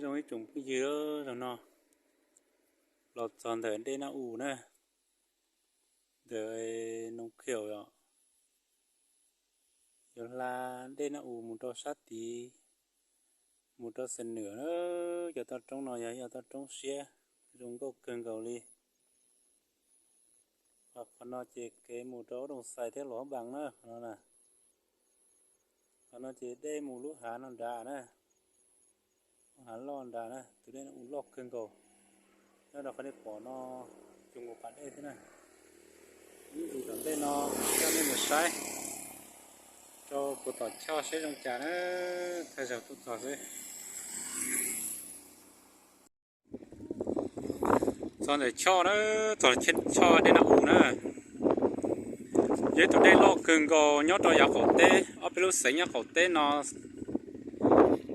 Zoo ib tsoom phooj ywg, zaum no los txog ntawm dej Naj U na, ntawm Noo Khiaum os. Yuav hla dej Naj U mus rau sab tid, mus rau Xam Nuam na. Cov toj roob no yog ib co toj roob siab zoo nkauj kawg nkaus li. Qhov no ces kev mus rau Dooj Xais thiab Luam Npam na, qhov no na. Qhov no ces dej mus lub hav no nrad na, lub hav loj nrad na, tus dej no ua loj kawg nkaus. Nyob rau qhov nej pom no, cuag nkaus pas dej thiab na. Ib ntsis tom ntej no coj nej mus saib rau puag tom Choj seb zoo cas na, thaj zaug tuaj txog xwb. Txog ntawm Choj na, txog Choj dej Naj U na. Yog ib tug dej loj kawg nkaus nyob rau yav qaum teb, ob peb lub xeev nyob qaum teb no,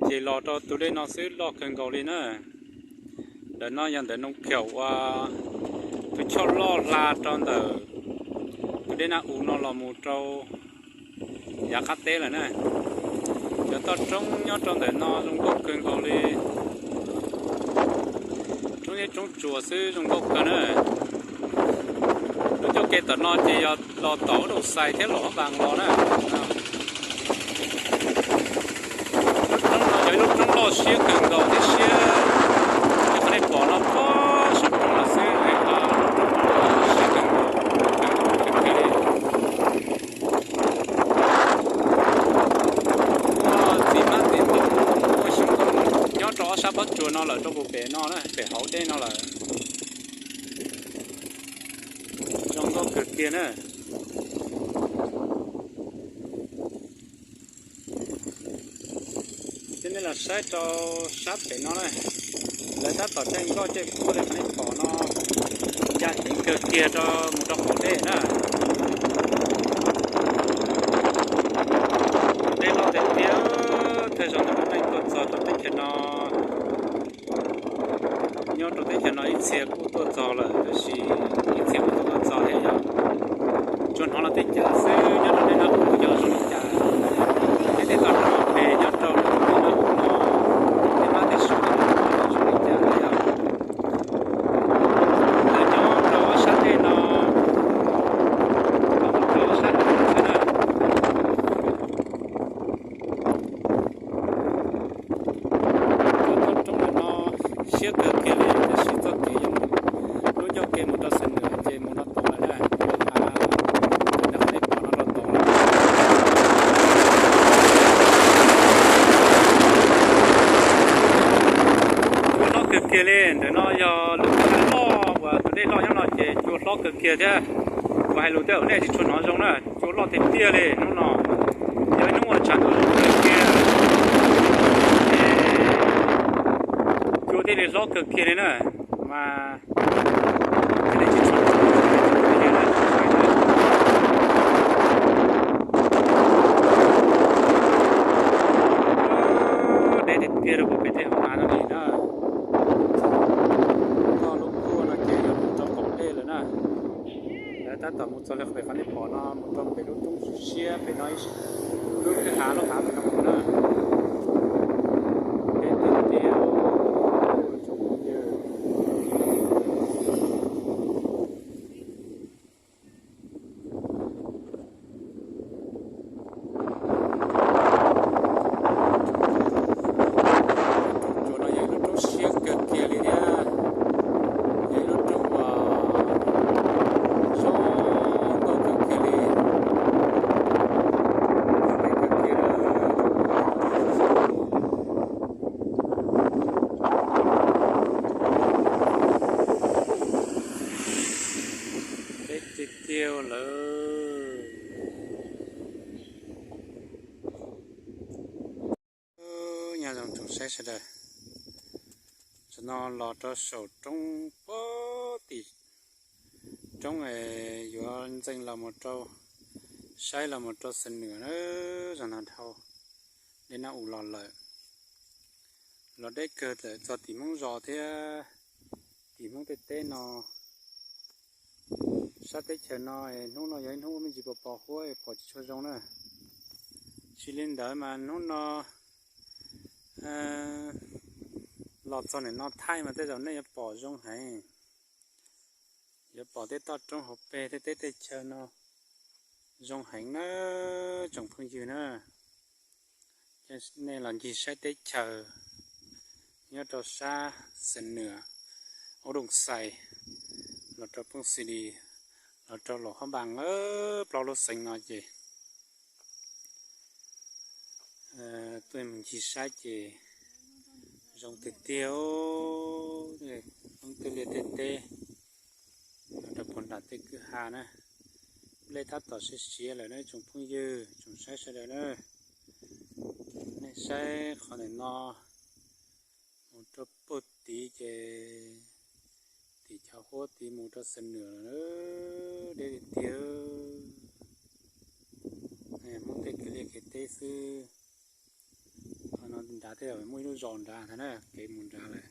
ces los rau tus dej no xwb loj kawg nkaus li na. Ntawm no yog ntawm Noo Khiaum uas tus choj loj hla rau ntawm tus dej Naj U no los mus rau yav qab teb lawm na. Cov toj roob nyob rau ntawm no zoo nkauj kawg nkaus li. Roob zeb roob tsuas xwb zoo nkauj kawg na. Lub ncauj ke tom no ces yog los tom Dooj Xais thiab Luam Npam los na. Lub roob no yog ib lub roob loj siab kawg nkaus thiab siab, thiab qhov nej pom no pob saum roob lawm xwb, lub roob no siab kawg nkaus, kawg kiag li. Muaj txiv hmab txiv ntoo, muaj xyoob ntoo nyob rau ob sab pob tsuas no lawm rau puag pem no na, pem hauv dej no lawm. Zoo nkauj kawg kiag na. Ces nej los saib rau sab pem no na, lawv tab tom caij nkoj caij kuaj li qhov nej pom no, ya ceev kawg kiag rau mus rau qaum dej na. Dej loj tiag tiag, thawj zaug ntawm lub neej tuaj txog rau teb chaws no. Nyob rau teb chaws no ib txhia kuj tuaj txog lawm, tab sis ib txhia kuj tuaj txog thiab yog tsuas hnov los tej cav xwb, nyob rau nej no kuj yog zoo li cas. Ces tej toj roob pem nyob rau lub no, tej mab tej suav zoo li cas thiab yog. Lawv nyob rau ob sab dej no, rau ob sab dej no xwb na. Cov toj roob ntawm no siab kawg kiag li, tab sis txoj kev yuav mus, lub ncauj ke mus rau Xam Nuam ces mus no tod lawm na, yuav hla ntawm qhov nej pom no rau tod lawm. Cua hlob kawg kiag li, ntawm no yog lub kwj ha loj uas tus dej loj nyob no ces cua hlob kawg kiag thiab. Kuv hais lus tej zaum nej tsis tshua hnov zoo na, cua loj tiag tiag li hnub no, yog ib hnub uas tshav ntuj zoo kawg kiag, cua thiaj li hlob kawg kiag li na. Mas deb tiag tiag rau puag pem tej hauv av no li na. Koj lub kuaj no ces yog mus rau qaum dej lawm na. Lawv tab tom mus txog li pem qhov nej pom no mus rau pem lub roob siab pem no, lub kwj ha lub hav pem no mus na. Deb tiag tiag, tsoom phooj ywg. Lub roob tsuas no yog ib lub roob siab kawg kiag li thiab, yog ib lub roob uas zoo nkauj kawg kiag li, zoo nkauj kawg kiag. Deb tiag tiag lawm. Nyob zoo tsoom saib sawv daws, tam no los rau saum roob puag tim roob es yuav ntxeev los mus rau, saib los mus rau Xam Nuam na, zog no dhau dej Naj U los lawm. Los deb kawg tawm txog tim Hmoob zos thiab tim Hmoob tej teb no. Sab teb chaws no hnub no yog ib hnub me ntsis pos pos huab es pom tsis tshua zoo na. Tsis li ntawd mas hnub no, eh, Los txog ntawm no thaij mas tej zaum nej yuav pom zoo heev, yuav pom tej toj roob hauv pes tej teb tej chaw no zoo heev na, tsoom phooj ywg na. Nej los ncig saib teb chaws nyob rau sab Xam Nuam, Ub Dooj Xais, los rau Phooj Xis Lis, los rau Luam Phab Npas, plaub lub xeev no ces tuaj mus ncig saib ces zoo tiag tiag. Hmoob tej liaj tej teb, los rau puag nram tej kwj ha na, nplej tab tom siav siav lawm na tsoom phooj ywg tsoom saib sawv daws na. Nej saib qhov ntawm no mus rau puag tid ces tim cov huab tid mus rau Xam Nuam lawm, deb tiag tiag. Hmoob tej kev liaj kev teb xwb. Qhov no nrad tej zaum muaj ib lub zos nrad ntag na, kev mus nrad lawm,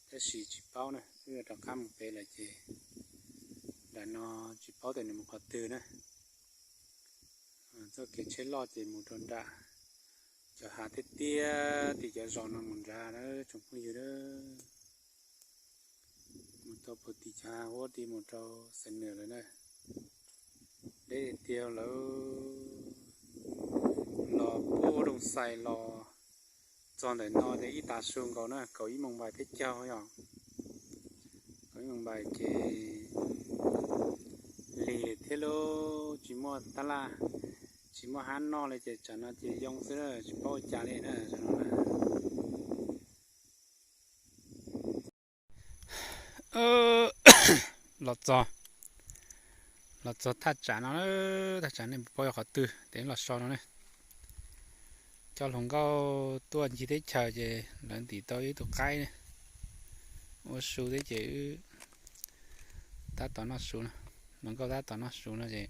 tab sis tsis paub na, twb rov qab mus pem lawm ces nram no tsis paub tias nws mus qhov twg na. Txoj kev tsheb loj ces mus rau nram cov hav tiaj tiaj tim cov zos no mus nrad na tsoom phooj ywg na. Mus tau puag tim cov hav huab tid mus rau Xam Nuam lawm na. Deb tiag tiag lawm. Los puag Ub Dooj Xais los txog ntawm no ces ib tag su nkaus na, kaum ib moos npaim peb caug yom. Kaum ib moos npaim ces lig thiab lub, tsis muaj tab laj, tsis muaj hab noj li ces tsam no ces yoo xwb, tsis paub ua cas li na. Los txog, los txog thaj tsam no, thaj tsam nej puas paub yog qhov twg ces los so no ne. Coj hluas nkauj tuaj ncig teb chaws ces lawv ntim tau ib tug qaib ua su thiab ces wb tab tom noj su no, hluas nkauj tab tom noj su no ces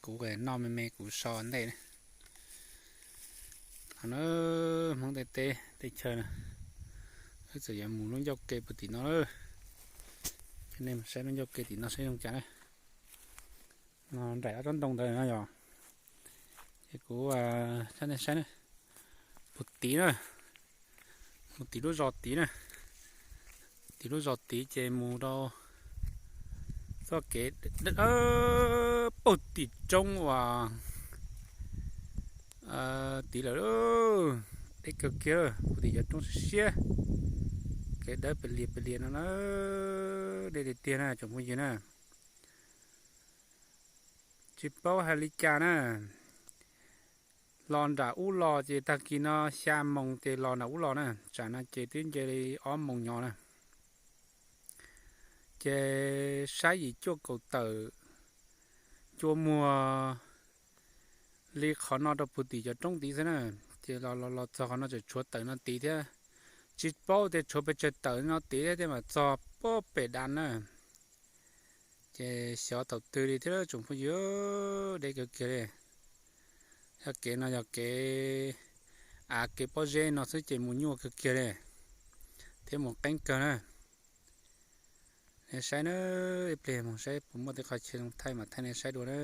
kuv noj me me kuv so ntej na. Qhov no Hmoob tej teb tej chaw na, wb txawm yuav mus lub ncauj ke puag tim no lawm. Coj nej mus saib lub ncauj ke tim no saib zoo cas na. No nraim ob tsob ntoo ntawd no yog, ces kuv coj nej saib na, puag tid na, mus tim lub zos tid na, tim lub zos tid ces mus rau txoj kev puag tim roob uas tid lawm, deb kawg kiag, puag tim cov roob siab siab, kev dawb pes lias pes lias no na, deb tiag tiag na tsoom phooj ywg na. Tsis paub hais li cas na. Los nram ub los ces tag kis no xya moos ces los nram ub los na, tsam no ces twb nce li ob moos nyo na. Ces saib yim cuaj kaum tawm cua muag li qhov no rau puag tim cov roob tid xwb na. Ces los los los txog qhov no tseem tshuav tawm no tid thiab, tsis paub tias tshuav pes tsawg tawm no tid thiab mas txog puag pem dam na. Ces xyov thaum twg li thiab tsoom phooj ywg, deb kawg kiag li. Yog kev no yog kev av kev pob zeb no xwb ces mus nyuaj kawg kiag li thiab mus qeeb kawg na. Nej saib na, ib pliag mus saib puas muaj tej qhov chaw zoo thaij mas thaij nej saib dua na.